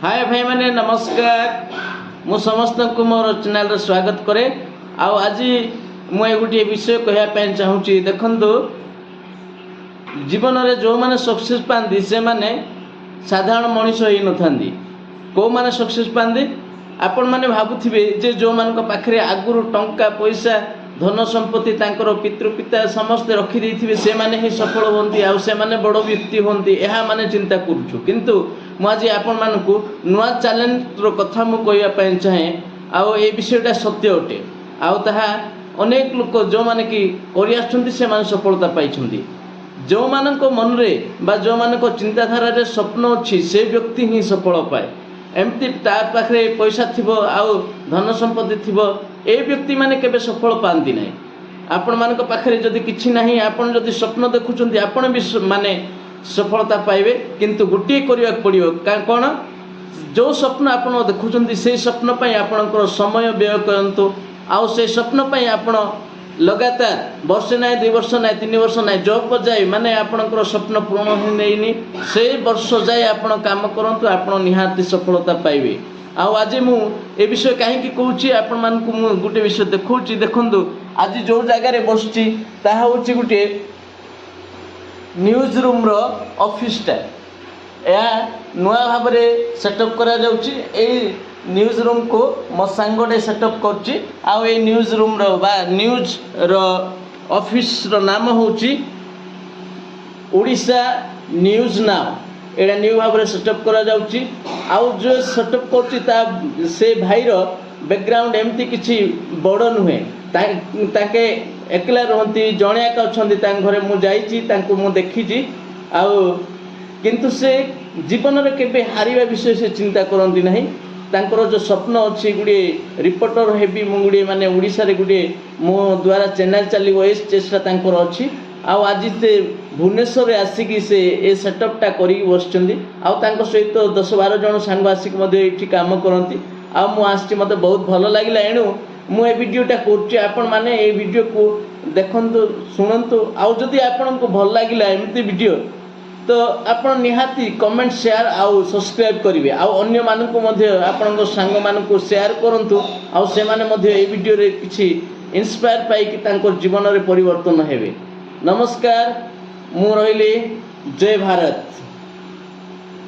ହାଏ ଭାଇମାନେ, ନମସ୍କାର। ମୁଁ ସମସ୍ତଙ୍କୁ ମୋର ଚ୍ୟାନେଲରେ ସ୍ୱାଗତ କରେ। ଆଉ ଆଜି ମୁଁ ଏ ଗୋଟିଏ ବିଷୟ କହିବା ପାଇଁ ଚାହୁଁଛି। ଦେଖନ୍ତୁ, ଜୀବନରେ ଯେଉଁମାନେ ସକ୍ସେସ୍ ପାଆନ୍ତି, ସେମାନେ ସାଧାରଣ ମଣିଷ ହେଇନଥାନ୍ତି। କେଉଁମାନେ ସକ୍ସେସ୍ ପାଆନ୍ତି? ଆପଣମାନେ ଭାବୁଥିବେ ଯେ ଯେଉଁମାନଙ୍କ ପାଖରେ ଆଗରୁ ଟଙ୍କା ପଇସା, ଧନ ସମ୍ପତ୍ତି ତାଙ୍କର ପିତୃପିତା ସମସ୍ତେ ରଖିଦେଇଥିବେ, ସେମାନେ ହିଁ ସଫଳ ହୁଅନ୍ତି ଆଉ ସେମାନେ ବଡ଼ ବ୍ୟକ୍ତି ହୁଅନ୍ତି, ଏହା ମାନେ ଚିନ୍ତା କରୁଛୁ। କିନ୍ତୁ ମୁଁ ଆଜି ଆପଣମାନଙ୍କୁ ନୂଆ ଚ୍ୟାଲେଞ୍ଜର କଥା ମୁଁ କହିବା ପାଇଁ ଚାହେଁ। ଆଉ ଏ ବିଷୟଟା ସତ୍ୟ ଅଟେ ଆଉ ତାହା ଅନେକ ଲୋକ ଯେଉଁମାନେ କି କରିଆସୁଛନ୍ତି, ସେମାନେ ସଫଳତା ପାଇଛନ୍ତି। ଯେଉଁମାନଙ୍କ ମନରେ ବା ଯେଉଁମାନଙ୍କ ଚିନ୍ତାଧାରାରେ ସ୍ୱପ୍ନ ଅଛି, ସେ ବ୍ୟକ୍ତି ହିଁ ସଫଳ ପାଏ। ଏମିତି ତା ପାଖରେ ପଇସା ଥିବ ଆଉ ଧନ ସମ୍ପତ୍ତି ଥିବ, ଏ ବ୍ୟକ୍ତିମାନେ କେବେ ସଫଳ ପାଆନ୍ତି ନାହିଁ। ଆପଣମାନଙ୍କ ପାଖରେ ଯଦି କିଛି ନାହିଁ, ଆପଣ ଯଦି ସ୍ୱପ୍ନ ଦେଖୁଛନ୍ତି, ଆପଣ ବି ମାନେ ସଫଳତା ପାଇବେ। କିନ୍ତୁ ଗୋଟିଏ କରିବାକୁ ପଡ଼ିବ କ'ଣ? ଯେଉଁ ସ୍ୱପ୍ନ ଆପଣ ଦେଖୁଛନ୍ତି, ସେଇ ସ୍ୱପ୍ନ ପାଇଁ ଆପଣଙ୍କର ସମୟ ବ୍ୟୟ କରନ୍ତୁ। ଆଉ ସେଇ ସ୍ୱପ୍ନ ପାଇଁ ଆପଣ ଲଗାତାର ବର୍ଷେ ନାହିଁ, 2 ବର୍ଷ ନାହିଁ, 3 ବର୍ଷ ନାହିଁ, ଯେଉଁ ଯାଏ ମାନେ ଆପଣଙ୍କର ସ୍ୱପ୍ନ ପୂରଣ ହେଇନି, ସେଇ ବର୍ଷ ଯାଏ ଆପଣ କାମ କରନ୍ତୁ, ଆପଣ ନିହାତି ସଫଳତା ପାଇବେ। ଆଉ ଆଜି ମୁଁ ଏ ବିଷୟ କାହିଁକି କହୁଛି? ଆପଣମାନଙ୍କୁ ମୁଁ ଗୋଟେ ବିଷୟ ଦେଖାଉଛି। ଦେଖନ୍ତୁ, ଆଜି ଯେଉଁ ଜାଗାରେ ବସିଛି, ତାହା ହେଉଛି ଗୋଟିଏ ନ୍ୟୁଜ୍ ରୁମ୍ର ଅଫିସଟା। ଏହା ନୂଆ ଭାବରେ ସେଟଅପ୍ କରାଯାଉଛି। ଏଇ ନ୍ୟୁଜ୍ ରୁମ୍କୁ ମୋ ସାଙ୍ଗଟେ ସେଟଅପ୍ କରୁଛି। ଆଉ ଏଇ ନ୍ୟୁଜ୍ ରୁମ୍ର ବା ନ୍ୟୁଜ୍ର ଅଫିସର ନାମ ହେଉଛି ଓଡ଼ିଶା ନ୍ୟୁଜ୍ now. ଏଇଟା ନ୍ୟୁ ଭାବରେ ସେଟଅପ୍ କରାଯାଉଛି। ଆଉ ଯେଉଁ ସେଟଅପ୍ କରୁଛି, ତା ସେ ଭାଇର ବ୍ୟାକଗ୍ରାଉଣ୍ଡ ଏମିତି କିଛି ବଡ଼ ନୁହେଁ। ତାଙ୍କେ ଏକଲା ରୁହନ୍ତି, ଜଣେ ଏକା ଅଛନ୍ତି ତାଙ୍କ ଘରେ। ମୁଁ ଯାଇଛି, ତାଙ୍କୁ ମୁଁ ଦେଖିଛି। ଆଉ କିନ୍ତୁ ସେ ଜୀବନରେ କେବେ ହାରିବା ବିଷୟ ସେ ଚିନ୍ତା କରନ୍ତି ନାହିଁ। ତାଙ୍କର ଯେଉଁ ସ୍ୱପ୍ନ ଅଛି, ଗୁଡ଼ିଏ ରିପୋର୍ଟର ହେବି ମୁଁ, ଗୁଡ଼ିଏ ମାନେ ଓଡ଼ିଶାରେ ଗୁଡ଼ିଏ ମୋ ଦ୍ୱାରା ଚ୍ୟାନେଲ୍ ଚାଲିବ, ଏ ଚେଷ୍ଟା ତାଙ୍କର ଅଛି। ଆଉ ଆଜି ସେ ଭୁବନେଶ୍ୱରରେ ଆସିକି ସେ ଏ ସେଟଅପ୍ଟା କରିକି ବସିଛନ୍ତି। ଆଉ ତାଙ୍କ ସହିତ 10-12 ଜଣ ସାଙ୍ଗ ଆସିକି ମଧ୍ୟ ଏଇଠି କାମ କରନ୍ତି। ଆଉ ମୁଁ ଆସିଛି, ମୋତେ ବହୁତ ଭଲ ଲାଗିଲା। ଏଣୁ ମୁଁ ଏ ଭିଡ଼ିଓଟା କରୁଛି। ଆପଣମାନେ ଏଇ ଭିଡ଼ିଓକୁ ଦେଖନ୍ତୁ, ଶୁଣନ୍ତୁ। ଆଉ ଯଦି ଆପଣଙ୍କୁ ଭଲ ଲାଗିଲା ଏମିତି ଭିଡ଼ିଓ, ତ ଆପଣ ନିହାତି କମେଣ୍ଟ, ସେୟାର ଆଉ ସବସ୍କ୍ରାଇବ୍ କରିବେ। ଆଉ ଅନ୍ୟମାନଙ୍କୁ ମଧ୍ୟ, ଆପଣଙ୍କ ସାଙ୍ଗମାନଙ୍କୁ ସେୟାର କରନ୍ତୁ। ଆଉ ସେମାନେ ମଧ୍ୟ ଏଇ ଭିଡ଼ିଓରେ କିଛି ଇନ୍ସପାୟାର ପାଇକି ତାଙ୍କ ଜୀବନରେ ପରିବର୍ତ୍ତନ ହେବେ। ନମସ୍କାର, ମୁଁ ରହିଲି। ଜୟ ଭାରତ।